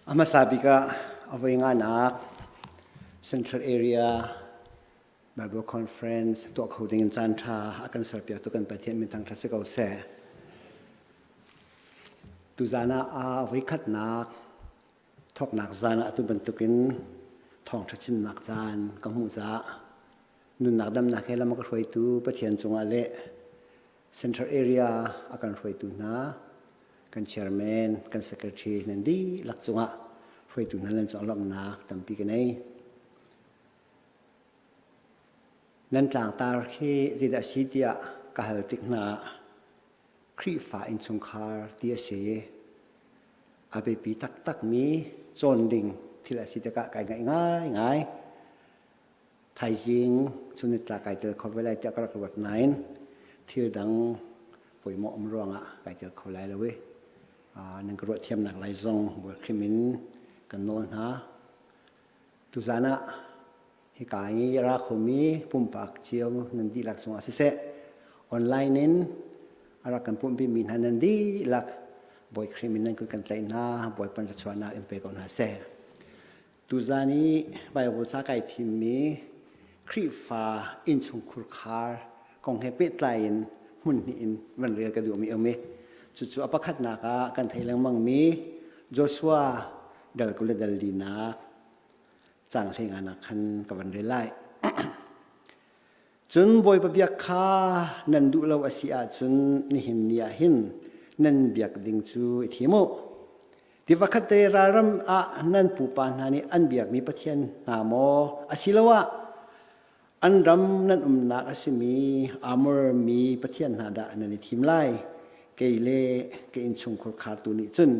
A hmasa bik ah a voi nganak Central Area Bible Conference tuah kho ding in caan ṭha a kan serpiaktu kan Pathian min thangṭhat si ko seh. Tuzaan ah a voikhatnak thawknak zaan ah atu bantukin thawngṭha chimnak caan ka hmuh caah nunnak damnak he lam a ka hruaitu Pathian cungah le Central Area a kan hruaitu hna kan chairman, kan secretary nan dihlak cungah hruaitu hna nan cungah lawmhnak tampi ka nei. Nan tlangtar khi zeidah si tiah ka hal tik hna Khrihfa innchungkhar ti a si. A biapi taktakmi cawn ding thil a si tikah kai ngaih ngaingai. Thaizing chunnitlak kai tel kho ve lai tiah ka rak ruat nain thil dang poimawh um ruangah kai tel kho lai lo i nan ka ruah thiamnak lai zong Bawi in kan nawl hna. Tuzan ah hika i ra khomi pumpak cio nan dihlak cungah siseh online in a rak kan pumhpimi hna nan dihlak Bawi Khrih min nan kut kan tlaih hna Bawipa thluachuahnak in pe ko hna seh. Tuzan i Baibal ca kai thimmi Khrihfa innchungkhur khar kong he pehtlai in hmun hnih in van rel ka duhmi um i cucu a pakhatnak ah kan theih lengmangmi Joshua dal kul le dal linak cang hleinganak khan ka van rel lai. Cun Bawipa biak kha nan duh lo a si ahcun nihin ni ah hin nan biak ding cu i thim u. Tiva khatte ralram ah nan pupa hna nih an biakmi pathian hna maw asiloah an ram nan umnak a simi Amor mi pathian hna dah nan i thim lai? Kei le ka innchungkhur khartu nih cun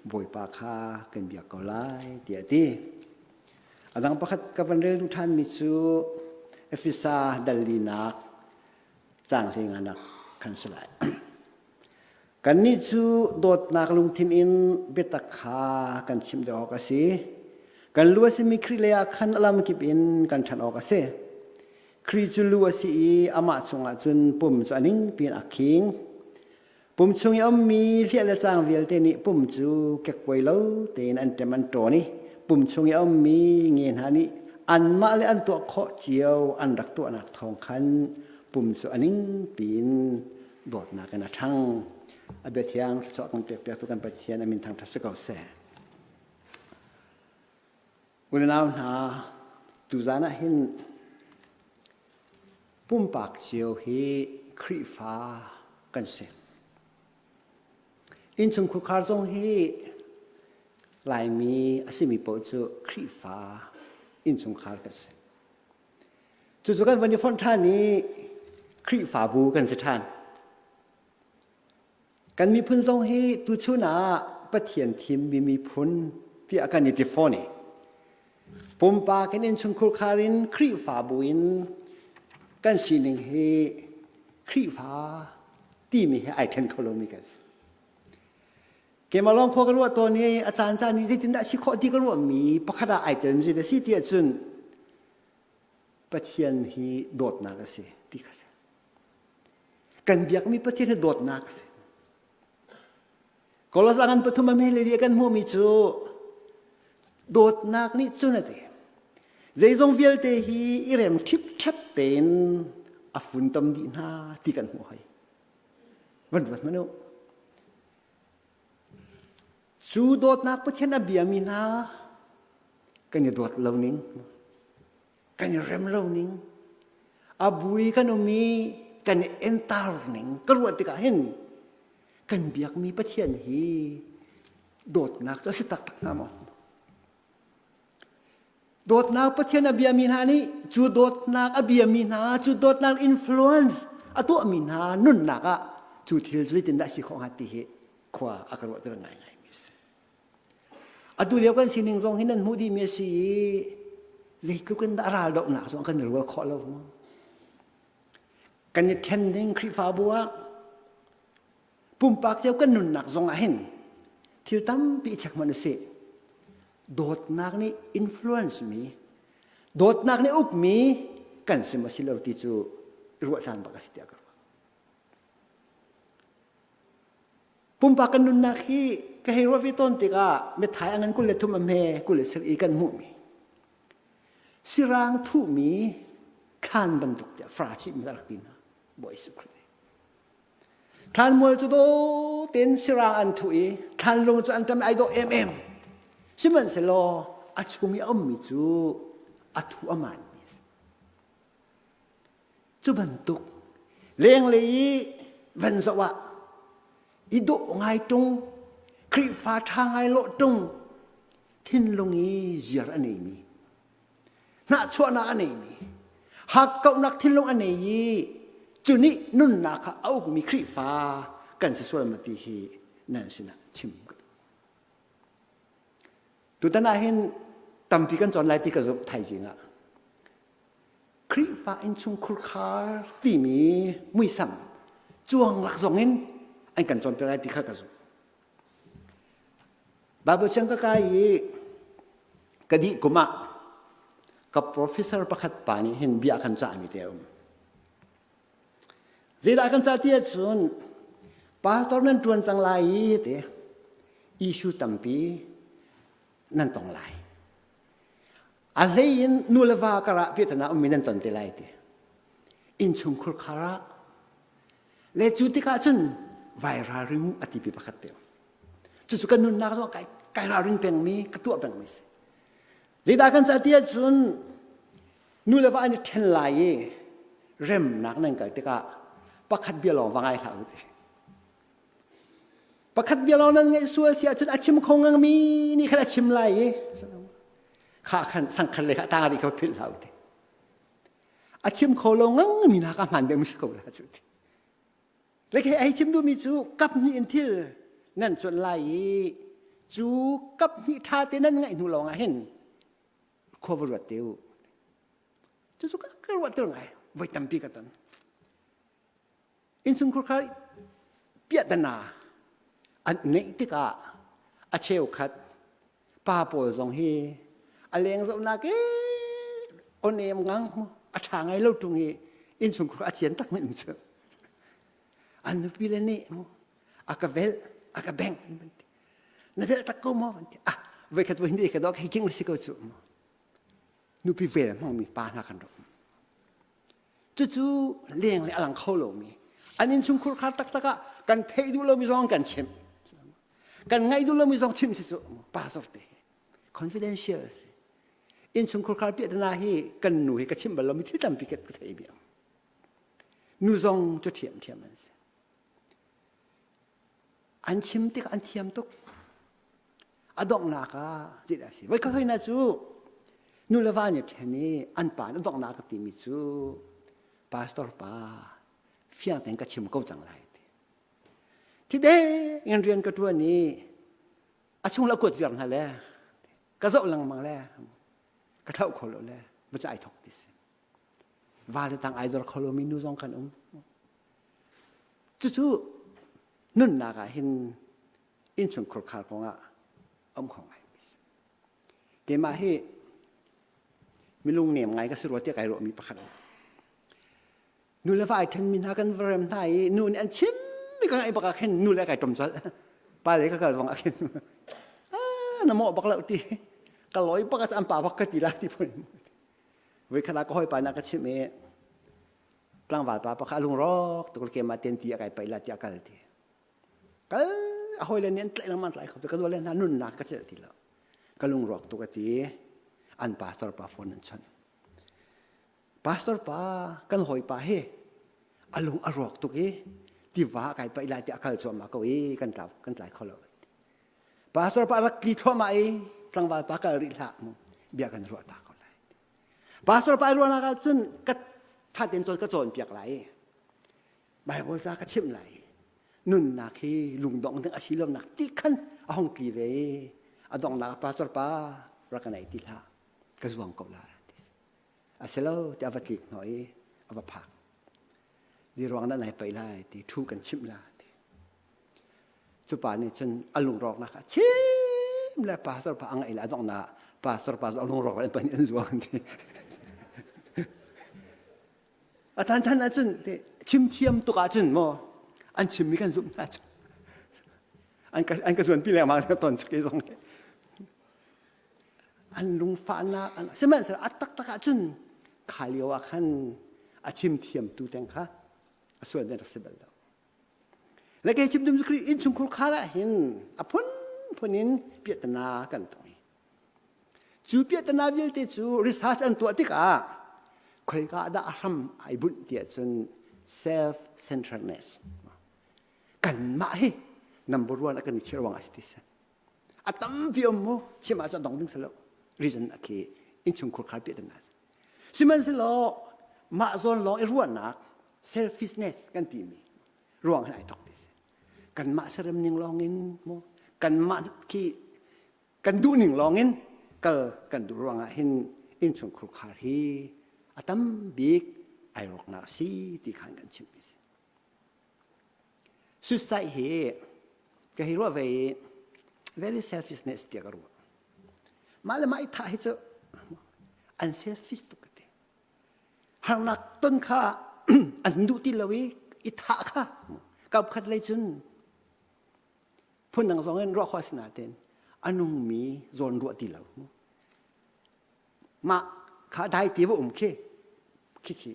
Bawipa kha kan biak ko lai, tiah a ti. A dang pakhat ka van rel duh ṭhanmi cu Efesa dal linak caang hleinganak khan si lai. Kannih cu dawtnak lungthin in biatak kha kan chimh deuh awk a si. Kan lu a simi Khrih lei ah khan a lamkip in kan ṭhan awk a si. Khrih cu lu a si i amah chungah cun pum cu a ning piin a khing. Pum chung i a ummi hliah le caang vialte nih pum cu kekkuai lo tein an ṭem an ṭawn i pum chung i a ummi nge hna nih anmah le an tuah khawh cio an rak tuahnak thawng khan pum cu a ning piin dawtnak in a ṭhang. A bia thiang thluachuah kan pekpiaktu kan Pathian a min thangṭhat si ko seh. Unau hna, tuzan ah hin pumpak cio hi Khrihfa kan si. Innchungkhar zong hi Laimi a simi paoh cu Khrihfa innchungkhar kan si. Cucu kan van i fonh ṭhan i Khrihfabu kan si ṭhan. Kan miphun zong hi tuchun ah Pathian thimmi miphun tiah kan i ti fawn i pumpak in innchungkhur khar in Khrihfabu in kan sining hi Khrihfa timi he ai ṭhen kho lomi kan si. Keimah lawng khua ka ruah tawn i a caan caan i zeitindah si khawh ti ka ruahmi pakhat ah ai telmi zeidah si ti ahcun Pathian hi dawtnak a si ti kha si. Kan biakmi Pathian hi dawtnak a si. Kolos angan pathum a mele kan hmuhmi cu dawtnak nih cun a ti. Zeizong vialte hi i rem ṭhipṭhep tein a funtom dih hna ti kan hmuh hoi. Van ruat hmanh u. Cu dawtnak Pathian a biami hna kan i dawt lo ning, kan i rem lo ning, a bui kan um i kan i entar ning ka ruah tikah hin kan biakmi Pathian hi dawtnak cu a si taktak hnga maw? Dawtnak Pathian a biami hna nih cu dawtnak a biami hna cu dawtnak influence a tuahmi hna nunnak ah cu thil zeitindah si khawh hnga ti hi khua a ka ruahter ngaingai mi a si. Atu lio kan sining zong hi nan hmuh dihmi a si i zeitluk in dah ral dohnak zong kan i rual khawh lo mu. Kan i ṭhen ding Khrihfabu ah pumpak cio kan nunnak zong ah hin thil tampi i check hmanh usih. Dawtnak nih influence mi, dawtnak nih ukmi kan si maw si lo ti cu ruah caan bak a si tiah ka ruah. Pumpak kan nunnak hi ka hei ruah ve tawn tikah mithai a ngan 23 a hme 27 i kan hmuhmi sirang thuhmi thlan bantuk tiah Farasi mi rak ti hna Bawi Jesuh Khrih. Thlanmual cu daw tein sirang an thuh i thlanlung cu an ṭam ai dawh emem. Sihmanhsehlaw a chung i a ummi cu a thu a manmi a si. Cu bantuk lenglei i van zoh ah i dawh ngai ṭung, Khrihfa ṭha ngai lawh ṭung, thinlung i ziar a neimi, hnahchuahnak a neimi, hakkauhnak thinlung a nei i cu nih nunnak kha a ukmi Khrihfa kan si sual ma ti hi nan sinah chim ka duh. Tutan ah hin tampi kan cawn lai ti ka zumh thaizing ah. Khrihfa innchungkhur khar timi muisam cuang lak zong in an kan cawnpiak lai ti kha ka zumh. Bible siang ka kai i ka dih kum ah ka professor pakhat pa nih hin bia kan cahmi te a um. Zeidah kan cah ti ahcun pastor nan ṭuan cang lai i te issue tampi nan tong lai. A hlei in nu le va karah piahtana ummi nan ton te lai ti. Innchungkhur khar ah le cu tikah cun vai ralring u a ti pi pakhat te. Cucu kan nunnak zong kai kai ralring pengmi ka tuah pengmi si. Zeidah kan cah ti ahcun nu le va an i ṭhen lai i remnak nan kal tikah pakhat bia lawng va ngai hlah u ti. Pakhat bia lawng nan ngaih sual si ahcun a chim kho ngangmi nih khan a chim lai i kha khan sangkhat le kha ta rih kha philh hlah u ti. A chim kho lo ngangmi hna ka hmaan deuh mi si ko la cu ti. Le khi ai chim duhmi cu kap hnih in thil nan cuanh lai i cu kap hnih ṭha te nan ngaih hnu lawng ah hin khua va ruat te u. Cucu ka ruah ter ngai voi tampi ka ton. Innchungkhur kha piahtana an neih tikah a cheukhat pa pawl zong hi a leng zohnak i onem ngang a ṭha ngai lo ṭung i innchungkhur a cian tak men cu an nupi le nih mu a ka velh a ka bengh na velh tak ko maw ah voikhat voi hnih ka dok hi king si ko cu nupi vel hmangmi pa hna kan rak um Cucu leng le a lang kho lomi an innchungkhur khar taktak ah kan theih duh lomi zong kan chimh. Kan ngaih duh lomi zong chimh si cu pastor te confidential si. Innchungkhur khar piahtana hi kan nu hi ka chimh bal lomi thil tampi ka thei mi Nu zong cu thiam thiam an si. An chim tik an thiam tuk. A donghnak ah zeidah a si? Voi khat hoi cu nu le va nih ṭhen i an pa nih a donghnak a timi cu pastor pa fiang tein ka chim ko cang lai ti. Thi deng in rian ka ṭuan i a chung le a kuat viar hna le ka zoh lengmang le ka thlauh kho lo le va ai thok ti si. Va le tang ai dor kho lomi nu zong kan um. Cucu nunnak ah hin innchungkhur khar kongah um kho ngai mi si. Keimah hi milung nem ngai ka si rua tiah kai ruahmi pakhat a Nu le va ai ṭhenmi hna kan va rem hna i nu nih an chim mi ka ngaih bak ah khin nu le kai ṭom colh. Pa le ka kal zong ah khin ah na mawh bak lo ti ka lawi bak ah an pa bak ka ti la ti phun. Voi khat ah ka hawipa nih a ka chimh i tlangval pa pakhat a lungrawk tuk keimah ten ti a kai paih la tiah kal ti. Kal a hawile nih an tlaih lengmang tlai kho ka dawle hna nunnak ka celh ti lo. Ka lungrawk tuk a ti. An pastor pa phone an chawnh. Pastor pa kan hawipa hi a lung a rawk tuk i tiva kai paih lai tiah a kal cuahmah ko i kan tlau kan tlai kho lo. Pastor pa rak tli thluahmah i tlangval pa kal rih hlah mu bia kan ruah ta ko lai. Pastor pa ruahnak ah cun ka ṭha tein cawn ka cawnpiak lai i Bible ca ka chimh lai. Nunnak hi lungdong ding a si lonak ti khan a hong tli ve i a donghnak ah pastor pa rak ka nei ti hlah ka zuang ko lai a si lo ti a va tlik hnawh i a va phak di ruang dah nai paih lai ti thu kan chimh la ti Cu pa nih cun a lungrawknak a chim le pastor pa a ngaih le a donghnak pastor pa cu a lungrawk le an an zuang ti. A than than ahcun chim thiam tuk ahcun maw an chimmi kan zumh hna cu. An ka an ka zuanpi lengmang ton ke zong. An lungfahnak an sihmanhsehlaw a taktak ahcun kha lio ah khan a chim thiamtu teng kha a sual den rak si bal lo. Le kei chim dum cu Khrih innchungkhur khar ah hin a phunphun in piahtana kan tong i cu piahtana vialte cu research an tuah tikah khoika dah a hram ai bunh tiah cun self centeredness kanmah hi number one a kan i chir ruang a si ti si a tampi um mu chim ahcun dong ding si lo reason a khi innchungkhur khar piahtana sihmanhsehlaw mah zawn lawng i ruahnak selfishness kan timi ruang hin ai thok ti si kanmah serem ning lawng in mu kanmah khi kan duh ning lawng in kal kan duh ruangah hin innchungkhur khar hi a tam bik ai rawknak si ti khan kan chim mi si suicide hi ka hi ruah ve i very selfishness tiah ka ruah mah le mah i thah hi cu an selfish tuk ka ti harnak ton kha an duh ti lo i i thah kha kap khat lei cun phundang zong in ruah khawh a si nain a nungmi zawn ruah ti lo mah kha dai ti va um khi khi khi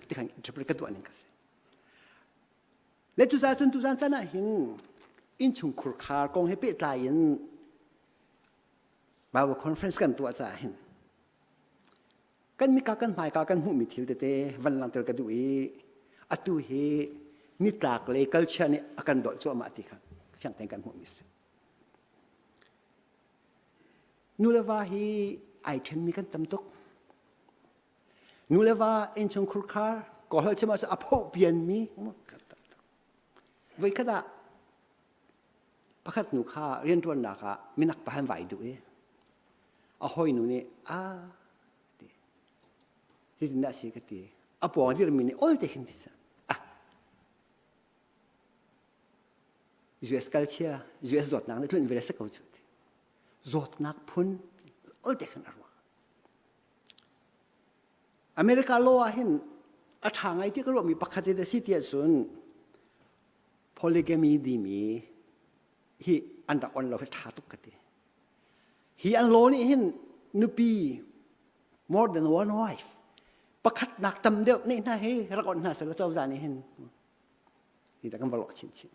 tikhan interpret ka tuah ning ka si le cucaah cun tuzan chan ah hin innchungkhur khar kong he pehtlai in Bible conference kan tuah caah hin kan mika kan hmaika kan hmuhmi thil tete van langhter ka duh i atu hi nitlak lei culture nih a kan dolh cuahmah ti kha fiang tein kan hmuhmi si. Nu le va hi ai ṭhenmi kan tam tuk. Nu le va innchungkhur khar kawlhol chim ahcun a phoh pianmi kan tam tuk. Voikhat ah pakhat nu kha rianṭuannak ah minak pa han vai duh i a hawinu nih a ti zeitindah si ka ti a pawng dirmi nih ol te hin ti ah US kal chia US zawtnak nih tlun ve se ko cu ti zawtnak phun ol te khan a ruah America law ah hin a ṭha ngai ti ka ruahmi pakhat hi si tiah cun polygamy timi hi an rak on lo hi ṭha tuk ka ti. Hi an law nih hin nupi more than one wife pakhat nak tam deuh nih hna hi rak on hna selaw cozah nih hin hi ta kan va lawh chinchin.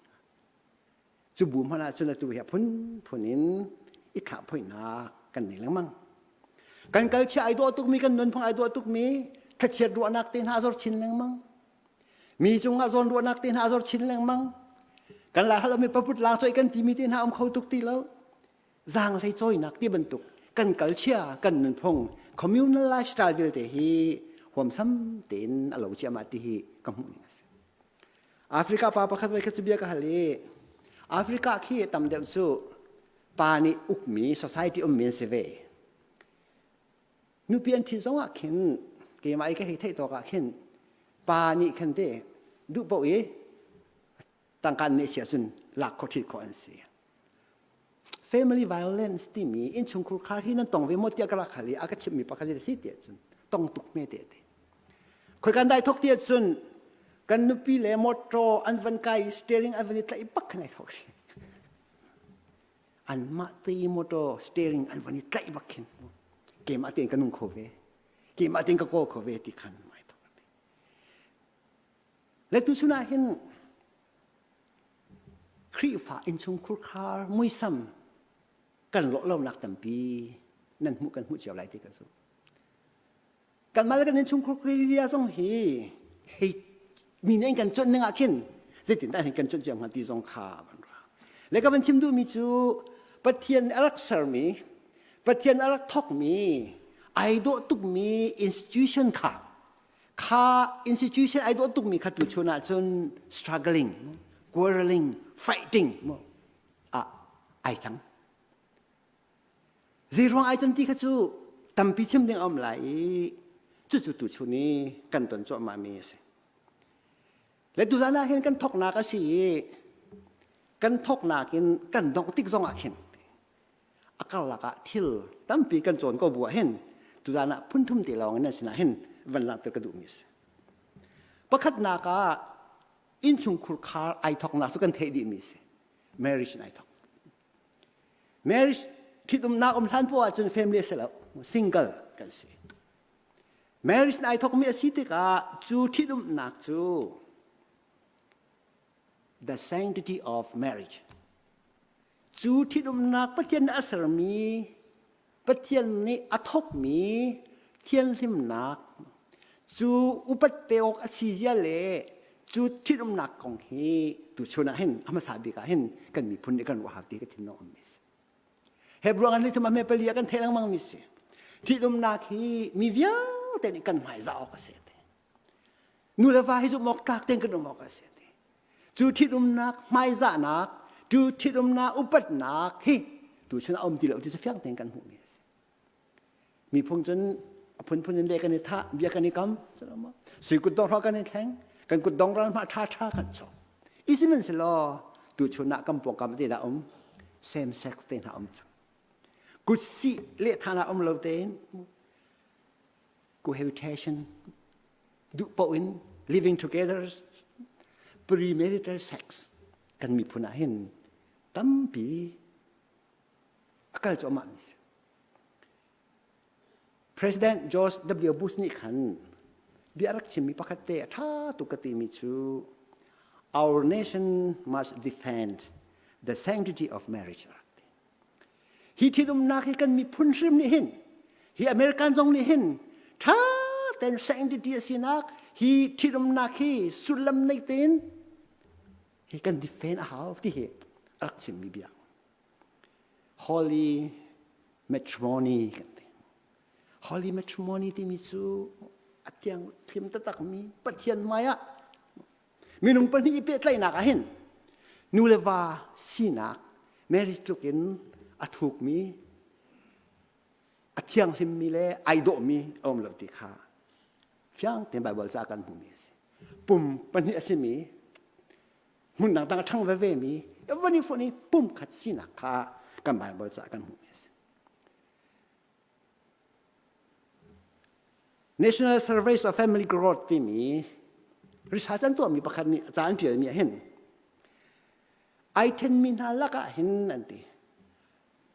Cu bu hmanh ah cun atu hi a phunphun in i thlah phoihnak kan nei lengmang. Kan kalchia ai dawh tukmi kan nunphung ai dawh tukmi thlachiat ruahnak te hna a zor chin lengmang. Mi cungah zawn ruahnak te hna a zor chin lengmang. Kan lai hal mi paput lang choi kan timi te hna um kho tuk ti lo. Zaang hlei cawinak ti bantuk kan kalchia kan nunphung communal lifestyle vialte hi huamsam tein a lo ciahmah ti hi ka hmuh ning a si. Africa pa pakhat voi khat cu bia ka hal i Africa khi tam deuh cu pa nih ukmi society ummi an si ve. Nupi an ṭhit zongah khin keimah i ka hei theih tawk ah khin pa nih khan te duh paoh i tangka an neih si ahcun lak khawh ṭhit khawh an si. Family violence timi innchungkhur khar hi nan tong ve maw tiah ka rak hal i a ka chimhmi pakhat hi si tiah cun tong tuk hme te ti. Khoi kan dai thok tiah cun kan nupi le motor an van kai i steering an van i tlaih bak khan ai thok si. Anmah te motor steering an van i tlaih bak khin keimah tein ka nung kho ve keimah tein ka kawl kho ve ti khan mai thok ti le tu chun ah hin Khrihfa innchungkhur khar muisam kan lawh lonak tampi nan hmuh kan hmuh cio lai ti ka zumh Kanmah le kan innchungkhar Krilia zong hi hei mi nih an kan cuanh ning ah khin zeitindah hin kan cuanh cio hnga ti zong kha van ra. Le ka van chim duhmi cu Pathian a rak sermi Pathian a rak thawkmi ai dawh tukmi institution kha kha institution ai dawh tukmi kha tu chun ahcun struggling quarreling fighting ah ai cang Zeiruang ai can ti kha cu tampi chim ding a um lai i cucu tuchun i kan ton cuahmah mi a si. Le tuzan ah hin kan thoknak a si i kan thoknak in kan dongh tik zong ah khin a karlak ah thil tampi kan cawn ko bu ah hin tuzan ah phunthum te lawng in nan sinah hin van langhter ka duhmi a si. Pakhatnak ah innchungkhur khar ai thoknak cu kan theih dihmi a si. Marriage in ai thok. Marriage ṭhitumnak um hlan poah ahcun family a si lo. Single kan si. Marriage na ai thawkmi a si tikah cu ṭhitumnak cu the sanctity of marriage cu ṭhitumnak Pathian nih a sermi Pathian nih a thawkmi thianhlimnak cu upat pe awk a si zia le cu ṭhitumnak kong hi tuchun ah hin a hmasa bik ah hin kan miphun nih kan ruah hau ti ka thinlung um mi si. Hebrew an lithum a pali ah kan theih lengmang mi si. Ṭhitumnak hi mi vialte nih kan hmaizah awk a si. Nu le va hi zumh awk tlak tein kan um awk a si. Cu ṭhitumnak hmaizahnak, cu ṭhitumnak upatnak hi tuchun a um ti lo ti cu fiang tein kan hmuhmi a si. Miphung cun a phunphun in le kan i thah, bia kan i kam, sui kutdong hrawh kan i thleng, kan kutdong ral hmah ṭha ṭha kan cawk. I sihmanhsehlaw tuchun ah kan pawngkam zeidah um? Same sex te hna um cang. Kutsih lehthah ah um lo tein cohabitation duh paoh in living together premarital sex kan miphun ah hin tampi a kal cuahmah mi si. President George W. Bush nih khan bia rak chimmi pakhat te a ṭha tuk ka timi cu our nation must defend the sanctity of marriage rak ti. Hi ṭhitumnak hi kan miphun hrim nih hin hi American zong nih hin ṭha tein sanctity a sinak hi ṭhitumnak hi sullam nei tein hi kan defend a hau ti hi a rak chimmi bia. Holy matrimony kan ti. Holy matrimony timi cu a thiang thlim taktakmi Pathian hmai ah minung pahnih i pehtlaihnak ah hin nu le va sinak marriage tluk in a thukmi a thianghlimmi le ai dawhmi a um lo ti kha fiang tein Bible ca kan hmuhmi a si. Pum pahnih a simi hmun dangdang a ṭhang veve mi van i fonh i pumkhat sinak kha kan Bible ca kan hmuhmi a si. National Surveys of Family Growth timi research an tuahmi pakhat nih ca an ṭialmi ah hin ai ṭhenmi hna lakah hin an ti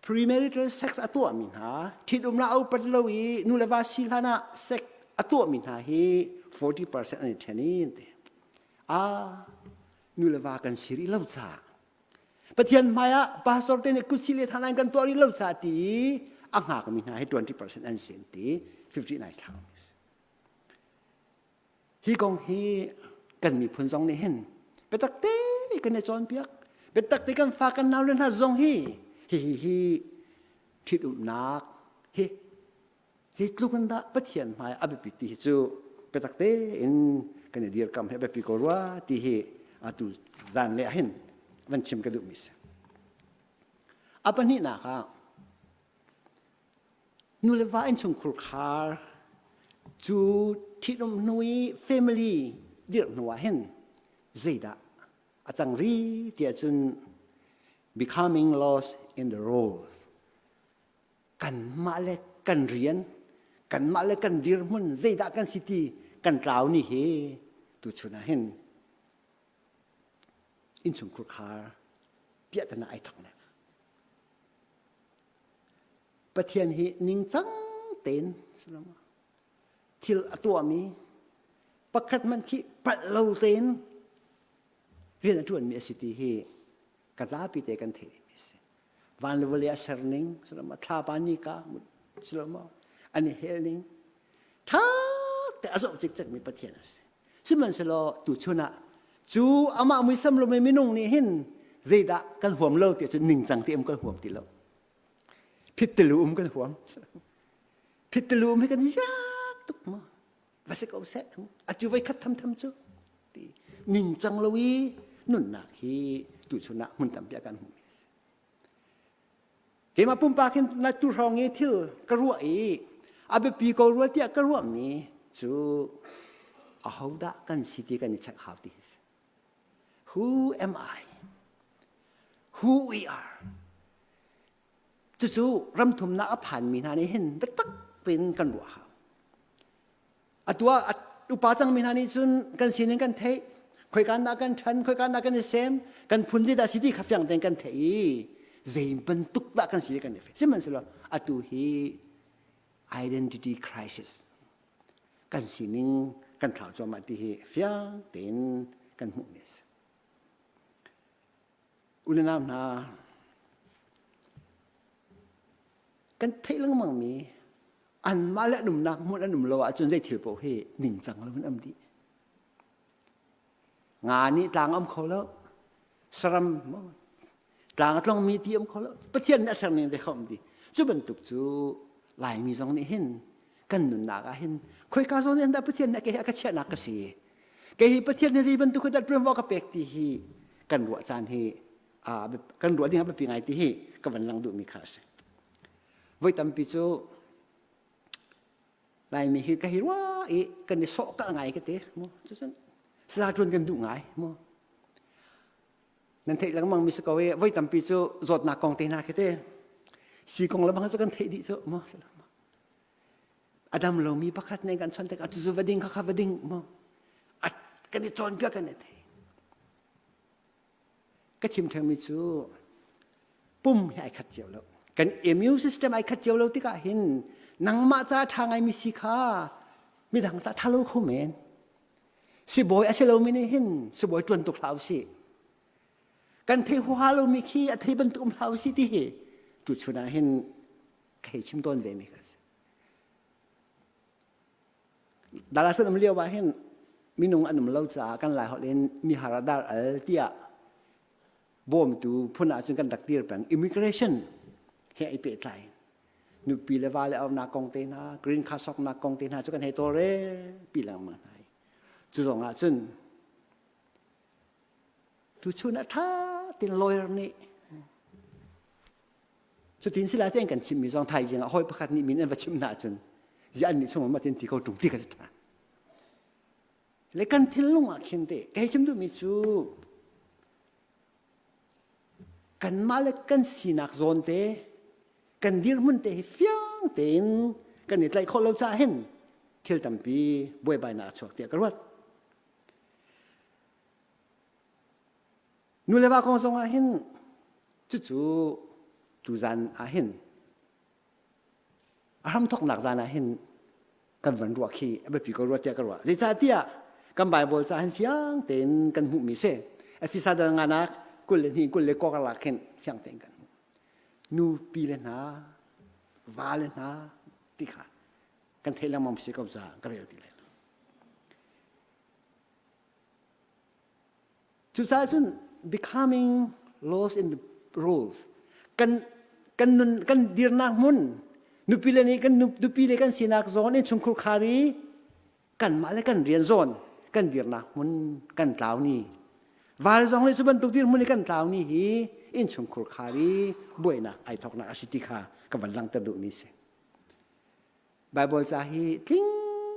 premarital sex a tuahmi hna ṭhitumnak a upat lo i nu le va si hlan ah sex a tuahmi hna hi 40% an i ṭhen i an ti ah nu le va kan si rih lo caah Pathian hmai ah pastor te nih kutsi le than kan tuah rih lo caah ti a hngakmi hna hi 20% an si an ti 59 thlang Hi kong hi kan miphun zong nih hin biatak te kan i cawnpiak. Biatak te kan fa kan nau le hna zong hi hi hi hi ṭhitumnak hi zeitluk in dah Pathian hmai a biapit ti hi cu biatak tein kan i dirkam hi a biapi ko rua ti hi atu zan le ah hin van chim ka duhmi si. A pahnihnak ah Nu le va innchungkhur khar cu ṭhitum hnu i family dirh hnu ah hin zeidah a cang ri tiah cun becoming lost in the roles kanmah le kan rian kanmah le kan dirhmun zeidah kan si ti kan tlau ni hi tuchun ah hin innchungkhur khar piahtana ai thok nek Pathian hi ningcang tein thil a tuahmi pakhat hmanh khi palh lo tein rian a ṭuanmi a si ti hi ka zapi te kan theih dingmi a si. Van le vawlei a ser ning, thlapa nika, an i hel ning, ṭha te a zoh cikcekmi Pathian a si. Sihmanhsehlaw tuchun ah cu amah muisam lomi minung nih hin zeidah kan huam lo ti cu ningcang te um kan huam ti lo. Phittilu um kan huam. Phittilu um hi kan iak tuk ma. Va si ko seh. A cu voi khat tham tham cu. Ti ningcang lo i nunnak hi tuchun ah hmun tampi ah kan hmuhmi a si. Keimah pumpak hin na tu hrawng i thil ka ruah i a biapi ko rua tiah ka ruahmi cu ahodah kan si ti kan i check hau ti hi si. Who am I? Who we are? Cucu ramthumnak a phanmi hna nih hin biatak tein kan ruah hau. Atu ah upa cangmi hna nih cun kan sining kan theih, khoika dah kan ṭhan, khoika dah kan i sem, kan phun zeidah si ti kha fiang tein kan theih i. Zei bantuk dah kan si kan i fiang. Sihmanhsehlaw atu hi identity crisis kan sining kan thlau cuahmah ti hi fiang tein kan hmuhmi a si. Unau hna, kan theih lengmangmi anmah le an umnak hmun an um lo ahcun zei thil paoh hi ningcang lo in um dih. Nga nih tlang a um kho lo, saram tlang a tlongmi ti um kho lo, Pathian nih a ser ning te kha um dih. Cu bantuk cu Laimi zong nih hin kan nunnak ah hin khoika zawn in dah Pathian nih kei a ka chiahnak ka si. Kei hi Pathian nih zei bantuk dah ṭuanvo ka pek ti hi kan ruah caan hi kan ruah ding a biapi ngai ti hi ka van lang duhmi kha a si. Voi tampi cu Laimi hi ka hi rua i kan i sawh kal ngai ka ti mu cucun sa ṭuan kan duh ngai mu nan theih lengmang mi si ko i voi tampi cu zawtnak kong te hna khi te si kong le bang cu kan theih dih cu mu a dam lomi pakhat nih kan chon tikah cucu va ding kha kha va ding mu kan i cawnpiak kan i thei Ka chim thengmi cu pum hi ai khat cio lo. Kan immune system ai khat cio lo tikah hin nangmah ca ṭha ngaimi si kha midang ca ṭha lo kho men. Sibawi a si lomi nih hin sibawi ṭuan tuk hlah usih. Kan thei huaha lomi khi a thei bantuk um hlah usih ti hi tuchun ah hin ka hei chim tawn ve mi ka si. Dallas an um lio ah hin minung an um lo caah kan Lai holh in mihar ah dar al tiah bawmtu phun ah cun kan rak dir peng. Immigration he ai pehtlai. Nupi le va le aunak kong te hna, green card soknak kong te hna cu kan hei tawlrel pi lengmang hna. Cu zong ah cun tuchun ah ṭha tein lawyer nih Cutin sila te an kan chimmi zong thaizing ah hawi pakhat nih min an va chimh hna ahcun ziah an nih chung ma tin ti ko ṭung ti ka si ṭha. Le kan thinlung ah khin te kei chim duhmi cu kanmah le kan sinak zawn te kan dirhmun te hi fiang tein kan i tlaih khawh lo caah hin thil tampi buaibainak a chuak tiah ka ruat. Nu le va kong zong ah hin cucu tuzan ah hin a hramthawknak zan ah hin kan van ruah khi a biapi ko rua tiah ka ruah. Zeicahtiah kan Bible ca hin fiang tein kan hmuhmi si. Efesa dal nganak 22 21 karlak khin fiang tein kan hmuh. Nupi le hna, va le hna ti kha kan theih lengmang si ko ca ka rel ti lai lo. Cucaah cun becoming lost in the rules kan kan nun kan dirnak hmun nupi le nih kan nupi le kan sinak zawn in chungkhur khar i kanmah le kan rian zawn kan dirnak hmun kan tlau ni val zong nih cu bantuk dirhmun i kan tlau ni hi innchungkhur khar i buainak ai thoknak a si ti kha ka van langhter duhmi si Bible ca hi tling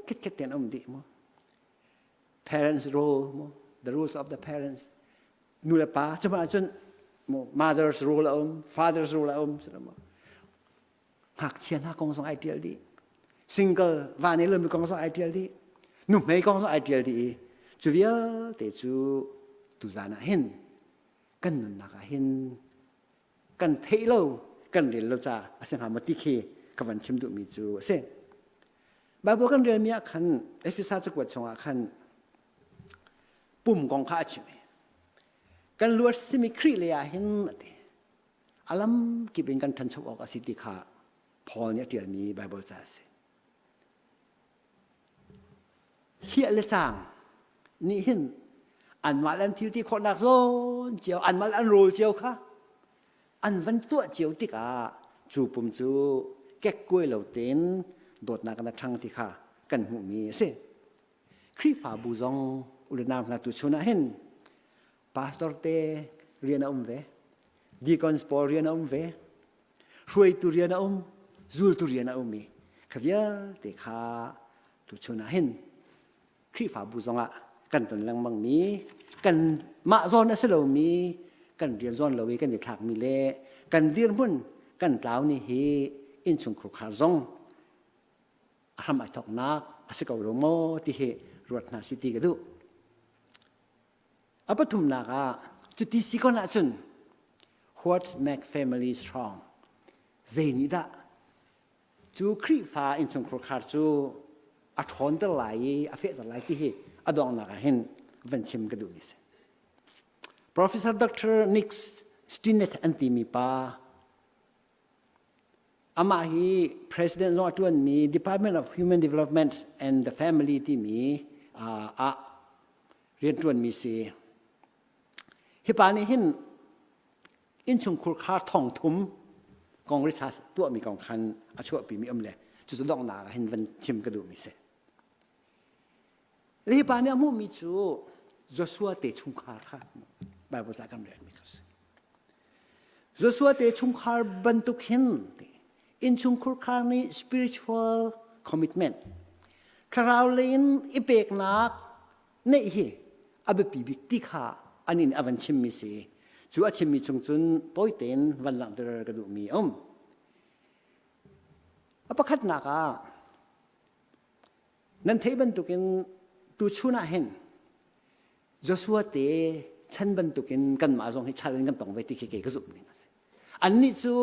khetkhet ten um dih mu parents role mu the rules of the parents nu le pa cuma ahcun mother's role a um father's role a um ngakchia hna kong zong ai tial dih single va nei lomi kong zong ai tial dih nuhmei kong zong ai tial dih i cu vialte cu tuzan ah hin kan nunnak ah hin kan theih lo kan rel lo ca a si hnga maw ti khi ka van chim duhmi cu a si Bible kan relmi ah khan Efesa cakuat chungah khan pum kong kha a chim i kan luat simi Khrih lei ah hin a ti a lam kip in kan ṭhancho awk a si ti kha Paul nih a ṭialmi Bible ca a si hliah le caang nih hin anmah le an thil ti khawhnak zawn cio anmah le an rawl cio kha an van tuah cio tikah cu pum cu kekkuai lo tein dawtnak in a ṭhang ti kha kan hmuhmi a si. Khrihfabu zong ulenau hna tu chun ah hin pastor te rian a um ve, deacons pawl rian a um ve, hruaitu rian a um, zultu rian a um i kha vialte kha tuchun ah hin Khrihfabu zongah kan ton lengmangmi kan mah zawn a si lomi kan rian zawn lo i kan i thlakmi le kan dirhmun kan tlau ni hi innchungkhur khar zong a hram ai thoknak a si ko lo maw ti hi ruat hna si ti ka duh. A pathumnak ah cuti si kon ahcun What make family strong? Zei nih dah cu Khrihfa innchungkhar khar cu a ṭhawnter lai i a fehter lai ti hi a donghnak ah hin van chim ka duhmi si. Professor Dr. Nick Stinnett an timi pa amah hi president zong a ṭuanmi Department of Human Development and the Family timi ah rianṭuanmi si. Hi pa nih hin innchungkhur khar thong thum kong research tuahmi kong khan a chuahpimi um le cucu donghnak ah hin van chim ka duhmi si. Hi pa nih a hmuhmi cu Joshua te chungkhar kha Bible ca kan relmi kha si. Joshua te chungkhar bantuk hin innchungkhur khar nih spiritual commitment thlarau lei in i peknak neih hi a biapi bik ti kha an in a van chimmi si. Cu a chimmi chung cun tawi tein van langhter ka duhmi a um. A pakhatnak ah nan theih bantukin tuchun ah hin Joshua te chan bantukin kanmah zong hi challenge kan tong ve ti khi kei ka zumh ning a si. Annih cu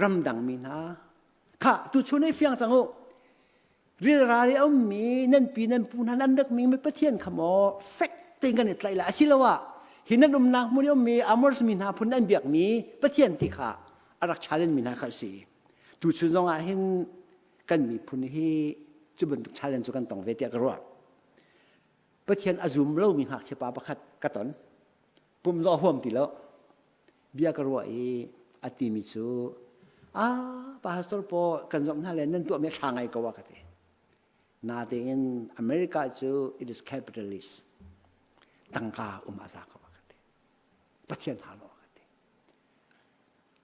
ramdang mi hna kha tuchun i fiang cang u rilral i a ummi nan pi nan pu hna nan rak mi Pathian kha maw fek tein kan i tlaih lai asiloah hi nan umnak hmun i ummi Amors mi hna phun an biakmi Pathian ti kha a rak challenge mi hna kha a si. Tuchun zong ah hin kan miphun hi cu bantuk challenge cu kan tong ve tiah ka ruah. Pathian a zum lomi ngakchia pa pakhat ka ton. Pum zong a huam ti lo. Bia ka ruah i a timi cu ah pastor paw kan zomh hna le nan tuahmi a ṭha ngai ko a ka ti. Natein America cu it is capitalist. Tangka um a za ko a ka ti. Pathian ha lo a ka ti.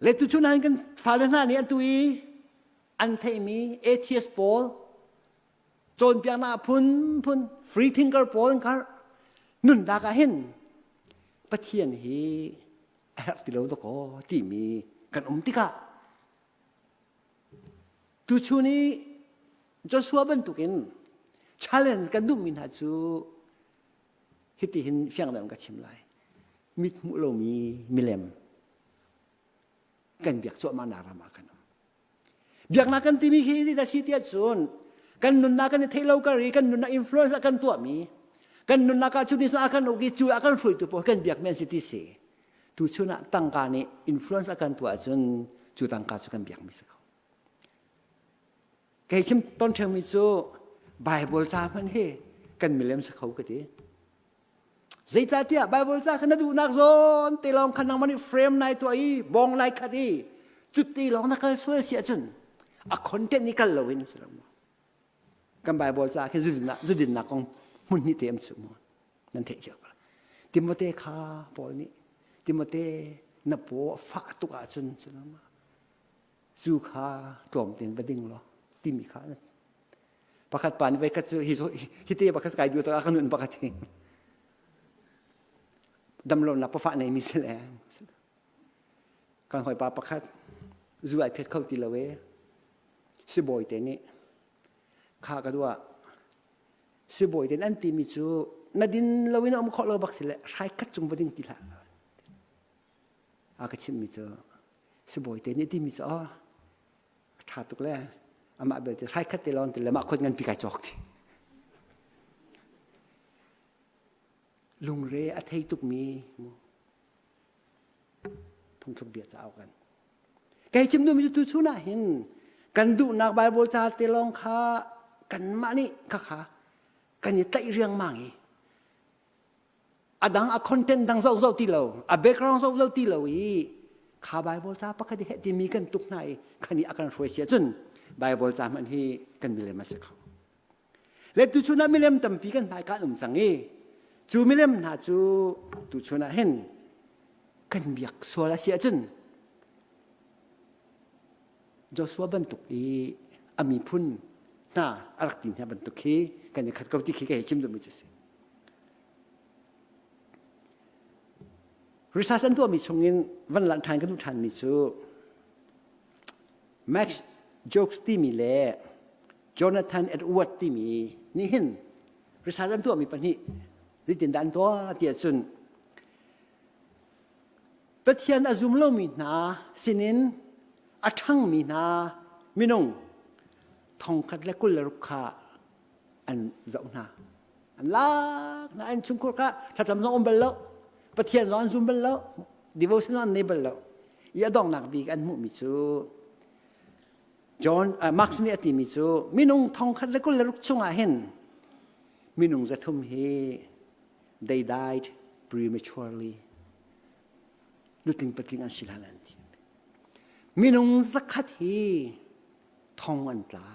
Le tuchun ah kan fale hna nih an tu i an theihmi atheist pawl cawnpiaknak phunphun free thinker pawl an karh nunnak ah hin Pathian hi a herh ti lo dakaw timi kan um tikah tuchun i Joshua bantukin challenge kan duhmi hna cu hitihin fiang deuh in ka chim lai mit hmuh lomi milem kan biak cuahmahnak ram ah kan um. Biaknak kan timi hi zeidah si tiah cun kan nunnak kan i theih lo kar i kan nunnak influence a kan tuahmi kan nunnak ah cu ni a kan uk i cu a kan hruaitu pawl kan biakmi an si ti si. Tu chun ah tangka nih influence a kan tuah ahcun cu tangka cu kan biakmi si ko. Kei chim ton ṭheumi cu Bible ca hmanh hi kan milem si kho ka ti. Zeicahtiah Bible ca kha na duhnak zawn te lawng kha nangmah nih frame nai tuah i bong lai khat i cuti lawng na kal sual si ahcun a content i kal loin si lo maw? Kan Bible ca khi zudinnak zudinnak kong hmun hnih te am chu mu nan theih cio ko. Timote kha Paul nih Timote na paw a fah tuk ahcun si lo maw? Zu kha tlawm tein va ding law timi kha pakhat pa nih voikhat cu hi hi te pakhat kai duh a ka nun pakhat hi damlonak pafah nei mi si le kan hawipa pakhat zu ai phet kho ti lo e sibawi te nih kha ka duah sibawi te an ti mi cu na din lo in um khawh lo bak si le hrai khat cung va ding ti hlah a ka chimh mi cu sibawi te nih ti mi cu a ṭha tuk le amah belte hrai khat te lawng ti le mah khot nganpi kai cawk ti lungre a thei tukmi phungthluk bia cauk kan kei chim duhmi cu tu chun ah hin kan duhnak Bible ca te lawng kha kanmah nih kha kha kan i tlaih riangmang i a dang a content dang zoh zoh ti lo a background zoh zoh ti lo i kha Bible ca pakhat i heh timi kan tuk hna i khani a kan hruai sia cun Bible ca hmanh hi kan milem a si kho le tuchun ah milem tampi kan hmai kan um cang i cu milem hna cu tuchun ah hin kan biak sual a si ahcun Joshua bantuk i a miphun hna a rak ti hna bantuk khi kan i khat ko ti khi ka hei chim duhmi cu si. Research an tuahmi chungin van lanh ṭhan ka duh ṭhanmi cu Max Jokes timi le Jonathan Edward timi nih hin research an tuahmi pahnih zeitindah an tuah ti ahcun. Pathian a zum lomi hna sinin a ṭhangmi hna minung thongkhat le 26 kha an zoh hna. An lak hna, an chungkhur kha thlacam zong um bal lo, Pathian zong an zum bal lo, devotion zong an nei bal lo. I a donghnak bik an hmuhmi cu John uh, Marx nih a timi cu minung 1026 chungah hin minung 300 hi they died prematurely nutling patling an si hlan an ti minung 100 hi thong an tla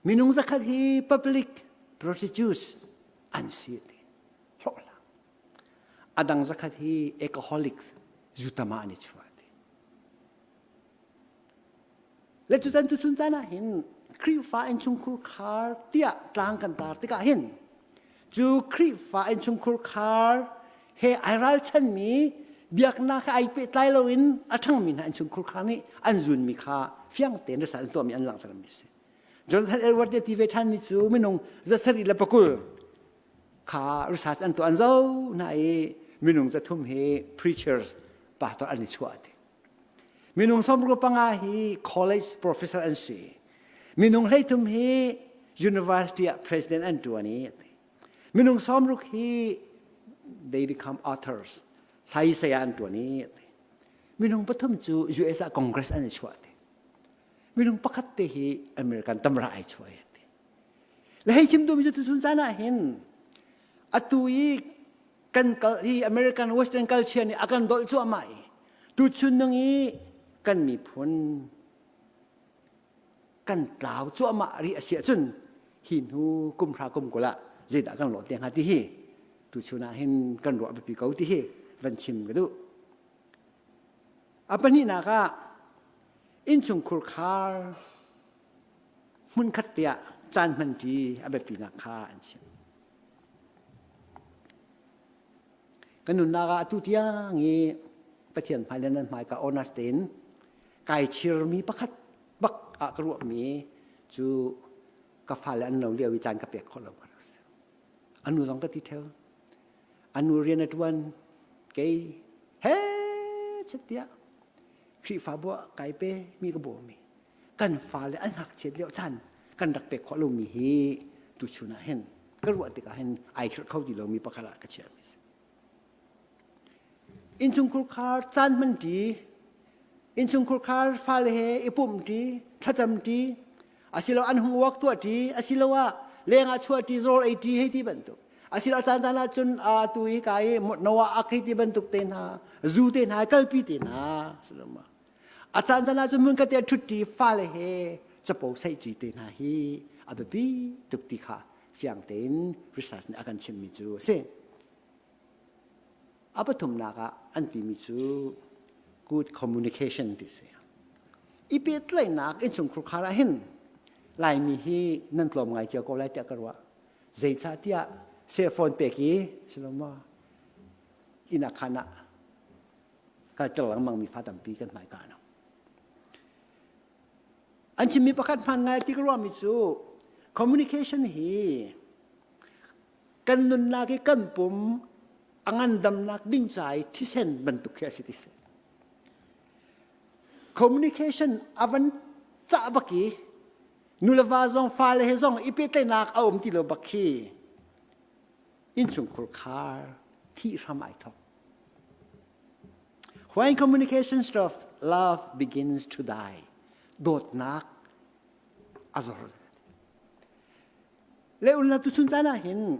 minung 100 hi public prostitutes an si ti hlawhla adang 100 hi alcoholics zutama an i chuah ti Le cucan tuchun caan ah hin Khrihfa innchungkhur khar tiah tlang kan tar tikah hin cu Khrihfa innchungkhur khar he ai ralchanmi biaknak he ai pehtlai loin a ṭhangmi hna innchungkhur khar nih an zunmi kha fiang tein rasa an tuahmi an langhtermi a si. Jonathan Edwards nih a ti ve ṭhanmi cu minung 720 kha research an tuah an zoh hna i minung 300 hi preachers pastor an i chuah ti. Minung 65 hi college professor an si. Minung 33 hi university ah president an ṭuan i minung 60 hi they become authors sai saya an ṭuan i minung pathum cu US ah Congress an i chuah ti. Minung pakhat te hi American tamra ai chuah i ti. Le hei chim duhmi cu tuchun caan ah hin atu i kan kal hi American Western culture nih a kan dolh cuahmah i tuchun nung i kan miphun kan tlau cuahmah rih a si ahcun hi hnu kum hra kum kul ah zeidah kan lawh te hnga ti hi tuchun ah hin kan ruah biapi ko ti hi van chim ka duh. A pahnihnak ah innchungkhur khar hmunkhat te ah caan hmanṭi a biapinak kha an chim. Kan nunnak ah atu tiang i Pathian hmai le nan hmai ka honest tein kai chirmi pakhat bak ah ka ruahmi cu ka fale an no lio i caan ka pek khawh lo ka rak si. Anu zong ka ti theo. Anu rian a ṭuan kei he chet tiah Khrihfabu ah kai pe mi ka bawmi kan fale an ngakchiat lio caan kan rak pek khawh lomi hi tuchun ah hin ka ruah tikah hin ai khirh kho ti lomi pakhat ah ka chiahmi si. Innchungkhur khar caan hmanṭi, innchungkhur khar fale he i pumhṭi, thlacamṭi, asilo an hung uak tuahṭi, asiloah lengah chuahṭi, rawl eiṭi hei ti bantuk. Asilo caan caan ah cun atu i ka i Noah ak hei ti bantuk te hna, zu te hna, kalpi te hna, A caan caan ah cun hmun khat te ṭhutṭi fale he capo saihṭi te hna hi a biapi tuk ti kha fiang tein research nih a kan chimmi cu a si. A pathumnak ah an timi cu good communication ti si. I pehtlaihnak innchungkhur khar ah hin Laimi hi nan tlawm ngai cio ko lai tiah ka ruah. Zeicahtiah cell phone pek i siloma inn ah khan ah kalter lengmang mi fa tampi kan hmaika no. An chimmi pakhat hmaan ngai ti ka ruahmi cu communication hi kan nunnak i kan pum a ngandamnak ding ca i thisen bantuk khi a si ti si. Communication a van cah bak i nuleva zong fale he zong i pehtlaihnak a um ti lo bak khi innchungkhur khar thih hram ai thok. When communication stops, love begins to die. Dawtnak a zor. Le ulna tu chun caan ah hin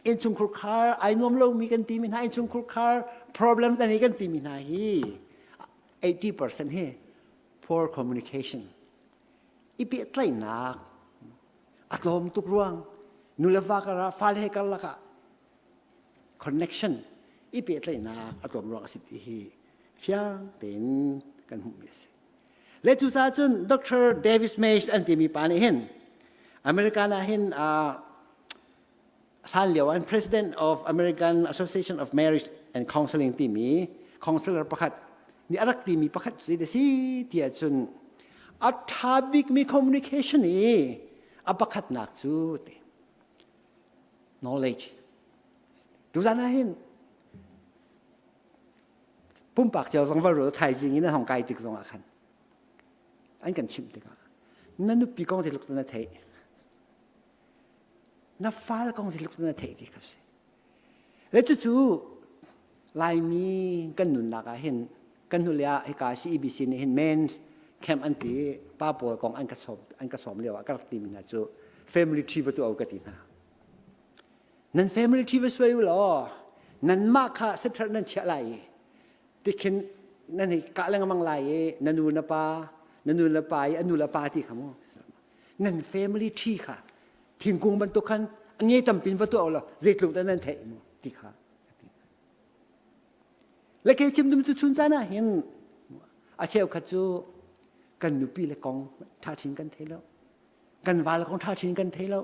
innchungkhur khar ai nuam lomi kan timi hna innchungkhur khar problems ani kan timi hna hi 80% hi poor communication i pehtlaihnak a tlawm tuk ruang nuleva kar ah fale he karlak ah connection i pehtlaihnak a tlawm ruang a si ti hi fiang tein kan hmuhmi a si. Le cucaah cun Dr. Davis Mays an timi pa nih hin American ah hin uh, hlan lio an president of American Association of Marriage and Counseling timi counselor pakhat nih a rak timi pakhat si ti si tiah cun a ṭha bikmi communication i a pakhatnak cu ti knowledge tuzan ah hin. Pumpak cio zong va rul thaizing in an hong kai tik zong ah khan an kan chimh tikah na nupi kong zeitluk na theih na fale kong zeitluk na theih ti kha si. Le cucu Laimi kan nunnak ah hin kan hnulei ah hika CEBC nih hin men's camp an ti pa pawl kong an ka sawm an ka sawm lio ah ka rak timi hna cu family tree va tu ka ti hna. Nan family tree va suai u law nanmah kha separate nan chiah lai i tikhin nan hi kah lengmang lai i na nu na pa na nu le pa i a nu le pa ti kha mu nan family tree kha thingkung bantuk khan a nge tampin va tuah law zeitluk dah nan theih mu ti kha le ke chim dum cu chun caan ah hin a cheukhat cu kan nupi le kong ṭha thin kan thei lo kan val kong ṭha thin kan thei lo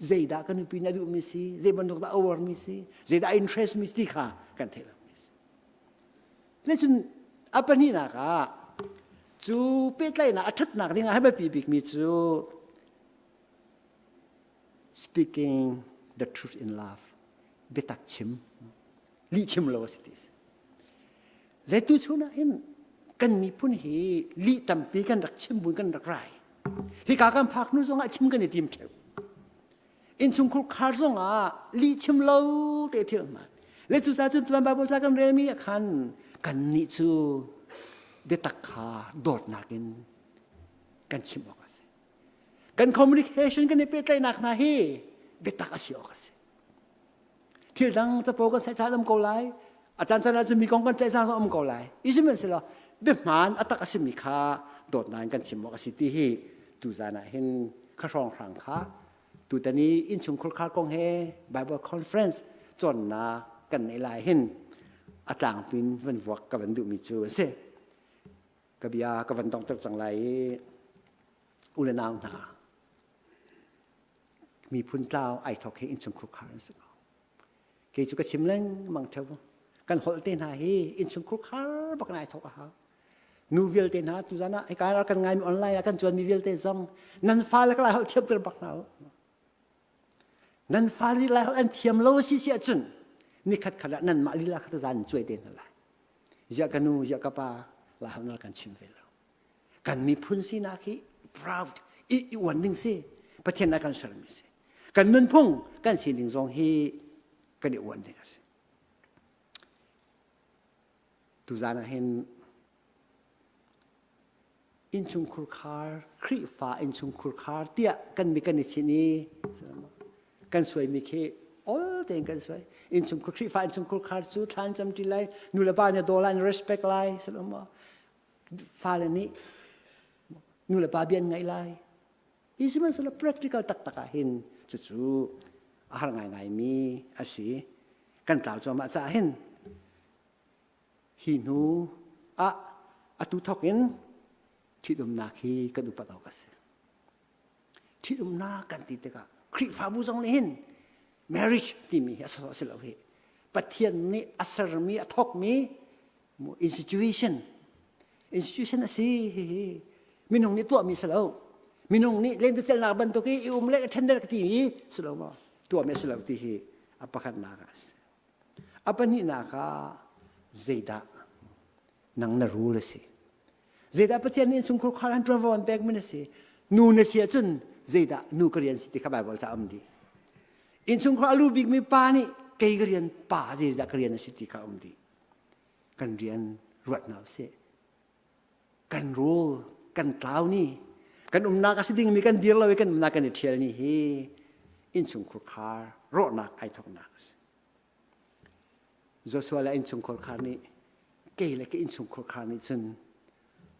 zeidah kan nupi nih a duhmi si zei bantuk dah a uarmi si zeidah interest mi ti kha kan thei lo le cun a pahnihnak ah cu pehtlaihnak a ṭhatnak ding ah a biapi bikmi cu speaking the truth in love biatak chim lih chim lo a si ti si le tu chun ah hin kan miphun hi lih tampi kan rak chim buin kan rak rai hika kan phak hnu zong ah chim kan i tim ṭheu innchungkhur khar zong ah lih chim lo te thil hman le cucaah cun tuan Bible ca kan relmi ah khan kan nih cu biatak kha dawtnak in kan chim awk a si kan communication kan i pehtlaihnak hna hi biatak a si awk a si thil dang capo kan saih um ko lai a caan caan ahcun mi kong kan ceih zong um ko lai i sihmanhsehlaw biahmaan a tak a simi kha dawtnak in kan chim awk a si ti hi tuzan ah hin kha hrawnghrang kha tutan i innchungkhur khar kong he Bible conference cawnnak kan neih lai hin a tlangpin van vuak ka van duhmi cu a si ka bia ka van dongter cang lai i u le nau hna miphun tlau ai thok hi innchungkhur khar an si ko kei cu ka chim lengmang theo kan holh te hna hi innchungkhur khar bak in ai thok a hau nu vialte hna tuzan ah hika kan ngaimi online ah kan cuanmi vialte zong nan fale ka lai holh thiam ter bak hna u nan fale lai holh an thiam lo si si ahcun nikhat khat ah nanmah lila khat zan cuai te hna lai ziah ka nu ziah ka pa lai holh na kan chim ve lo kan miphun sinak hi proud i i uan ding si pathian a kan sermi si kan nunphung kan sining zong hi kan i uan ding a si tuzan ah hin innchungkhur khar Khrihfa innchungkhur khar tiah kan mi kan i chinh i kan suaimi khi all tein kan suai innchungkhur Khrihfa innchungkhur khar cu thlan camṭi lai nu le pa nih daw lai respect lai fale nih nu le pa bia an ngaih lai hi sihmanhsehlaw practical taktak ah hin cucu a har ngaingaimi a si kan tlau cuahmah caah hin hi hnu ah atu thawk in ṭhitumnak hi kan upat awk a si ṭhitumnak kan ti tikah Khrihfabu zong nih hin marriage timi hi a si lo hi Pathian nih a sermi a thawkmi institution institution a si hihi minung nih tuahmi si lo minung nih lentecelnak bantuk i i um le ṭhen ka timi si lo maw tuahmi a si lo ti hi a pakhatnak ah a si a pahnihnak ah zeidah nang na rule a si zeidah Pathian nih innchungkhur khar an ṭuanvo an pekmi na si nu na si ahcun zeidah nu ka rian si ti kha Bible ca um dih innchungkhur a lu bikmi pa nih kei ka rian pa zeidah ka rian a si ti kha um dih kan rian ruat hna usih kan rule kan tlau ni kan umnak a si dingmi kan dir lo i kan umnak kan i ṭhial ni hi innchungkhur khar rawhnak ai thawknak a si Joshua le innchungkhur khar nih kei le ka innchungkhur khar nih cun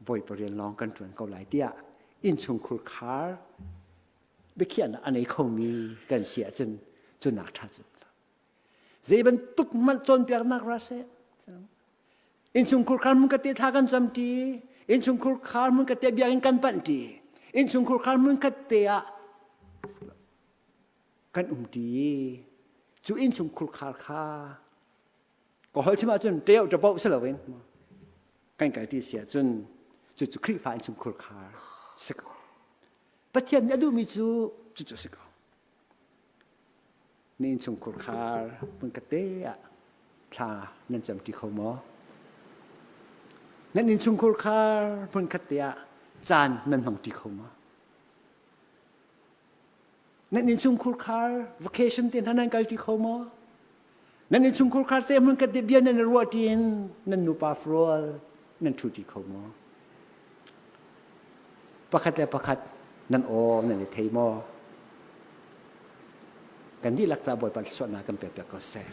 Bawipa rian lawng kan ṭuan ko lai tiah innchungkhur khar biakhiahnak a nei khomi kan si ahcun cu nak ṭha cu Zei bantuk hmanh cawnpiaknak ra seh. Innchungkhur khar hmun ka te thla kan cam ṭi. Innchungkhur khar hmun ka te biakinn kan panh ṭi. Innchungkhur khar hmun khat te ah kan um ṭi. Cu innchungkhur khar kha ka holh chim ahcun ṭeo ṭapoh si loin kan kal ṭi si ahcun cucu Khrihfa innchungkhur khar si ko. Pathian nih a duhmi cu cucu si ko. Na innchungkhur khar hmunkhat te ah thla nan camṭi kho maw? Nan innchungkhur khar hmunkhat te ah caan nan hmangṭi kho maw? Nan innchungkhur khar vacation te hna nan kalṭi kho maw? Nan innchungkhur khar te hmunkhat te bia nan i ruahṭi in nan nupa furual nan ṭhuṭi kho maw? Pakhat le pakhat nan aw nan i thei maw? Kan dihlak ca Bawipa thluachuahnak kan pek piak ko seh.